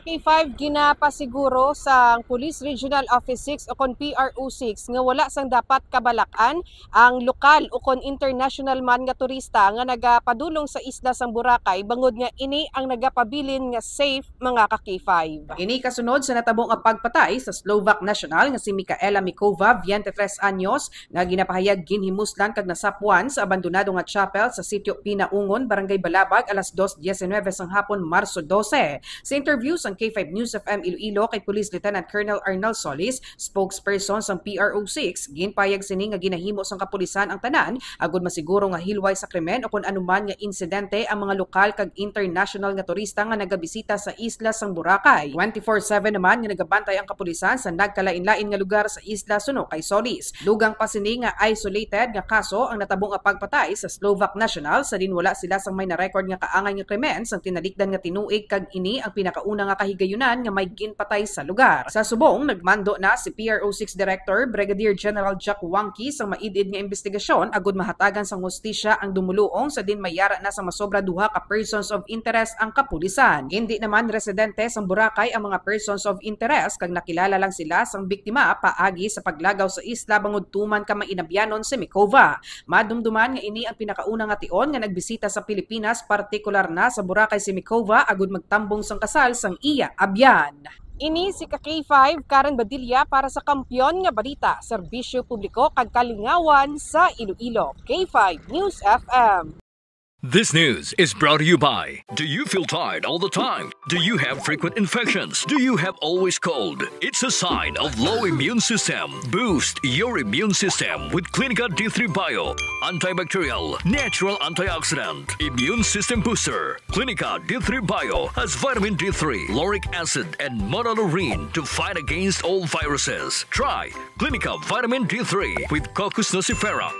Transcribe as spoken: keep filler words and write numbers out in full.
K five, ginapasiguro sang Police Regional Office six o kon P R O six nga wala sang dapat kabalak-an ang lokal o kon international man nga turista nga nagapadulong sa isla sang Boracay, bangod nga ini ang nagapabilin nga safe, mga ka K five. Ini kasunod sa natabo nga pagpatay sa Slovak national nga si Michaela Mikova, twenty-three anyos, nga ginapahayag ginhimuslan kag nasapwan sa abandonado nga chapel sa Sitio Pinaungon, Barangay Balabag, alas dos diecinuebe sang hapon, Marso dose. Sa interview sang K five News F M Iloilo kay Police Lieutenant Colonel Arnel Solis, spokesperson sang P R O six, ginpayag sini nga ginahimo sang kapulisan ang tanan agud masiguro nga hilway sa krimen o kon anuman nga insidente ang mga lokal kag international nga turista nga nagabisita sa isla sang Boracay. Twenty-four seven naman nga nagabantay ang kapulisan sa nagkalain-lain nga lugar sa isla, suno kay Solis. Dugang pa sini nga isolated nga kaso ang natabo nga pagpatay sa Slovak national, sa diin wala sila sang may na-record nga kaangay nga krimen sang tinalikdan nga tinuig, kag ini ang pinakauna nga kahigayunan nga may ginpatay sa lugar. Sa subong, nagmando na si P R O six Director Brigadier General Jack Wangki sang maid-id nga investigasyon agud mahatagan sang hustisya ang dumuluong, sa diin may yara na sa masobra duha ka persons of interest ang kapulisan. Indi naman residente sang Boracay ang mga persons of interest, kag nakilala lang sila sang biktima paagi sa paglagaw sa isla bangod tuman ka mainabyanon si Mikova. Madumduman nga ini ang pinakauna nga tion nga nagbisita sa Pilipinas, partikular na sa Boracay si Mikova, agud magtambong sang kasal sang iya abyan. Ini si ka K five, Karen Badilla, para sa Kampiyon nga Balita, Serbisyo Publiko kag Kalingawan sa Iloilo, K five News F M. This news is brought to you by: Do you feel tired all the time? Do you have frequent infections? Do you have always cold? It's a sign of low immune system. Boost your immune system with Clinica D three Bio, antibacterial, natural antioxidant, immune system booster. Clinica D three Bio has vitamin D three, lauric acid, and monolaurin to fight against all viruses. Try Clinica Vitamin D three with Cocos nucifera.